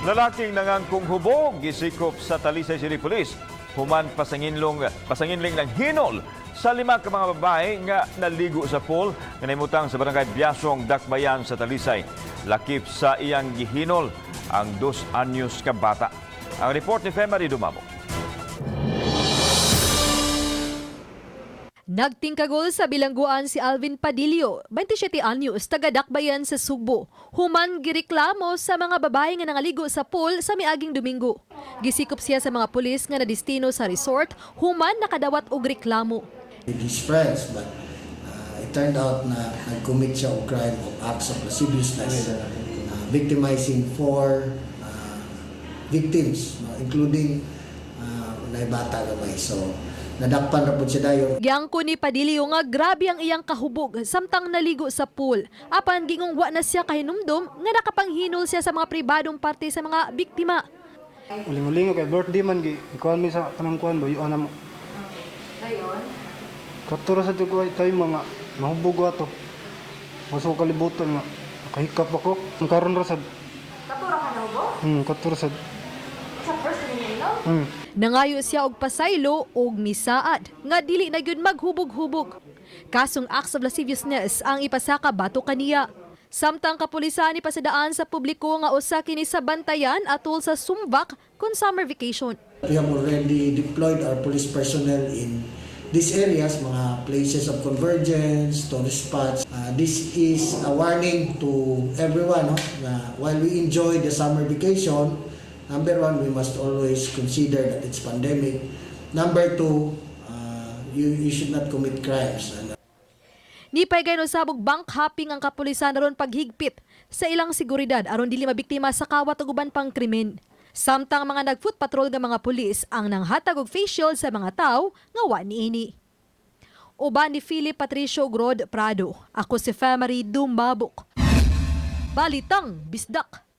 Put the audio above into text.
Lalaking nangangkong hubog gisikop sa Talisay City Police human pasanginling ng hinol sa lima ka mga babae nga naligo sa pool nga nahimutang sa Barangay Biasong, Dakbayan sa Talisay. Lakip sa iyang gihinol ang 2 anyos ka bata. Ang report ni Femary Dumabo. Nagtingkagol sa bilangguan si Alvin Padillo, 27 anyos, taga Dakbayan sa Sugbo. Human gireklamo sa mga babae nga nangaligo sa pool sa miaging Domingo. Gisikop siya sa mga pulis nga nadistino sa resort, human nakadawat og reklamo. With his friends, but it turned out na nag-commit siya og crime of acts of lasciviousness, victimizing four victims, no, including na bata gamay. So, nadakpan ra pud siya dayon. Giangko ni Padillo nga grabe ang iyang kahubog samtang naligo sa pool. Apan gingong wa na siya kahinumdom nga nakapanghinol siya sa mga pribadong parte sa mga biktima. Uling-uling kay birthday man gi. Ikuan mi sa kanang kuan ba yuan mo. Ngayon, Katura sa tukoy tayo mga mahubog ato. Maso kalibutan nga nakahikap ako. Ang karon ra sad. katura ka na ba? Katura sad. Sa first ninyo no? Nangayo siya og pasaylo og misaad nga dili na gyud maghubog-hubog. Kasong acts of lasciviousness ang ipasaka batok kaniya. Samtang kapulisan ipasadaan sa publiko nga usa kini sa bantayan atol sa Sumvak kun summer vacation. We have already deployed our police personnel in these areas, mga places of convergence, tourist spots. This is a warning to everyone, no, na while we enjoy the summer vacation, number one, we must always consider that it's pandemic. Number two, you should not commit crimes. And Nipaygayon usab og bank hopping ang kapulisan aron paghigpit sa ilang seguridad aron dili mabiktima sa kawat ug uban pang krimen. Samtang mga nag-foot patrol nga mga pulis ang nanghatag og face shield sa mga tawo nga wa niini. Uban ni Philip Patricio Grod Prado. Ako si Femary Dumabok. Balitang Bisdak.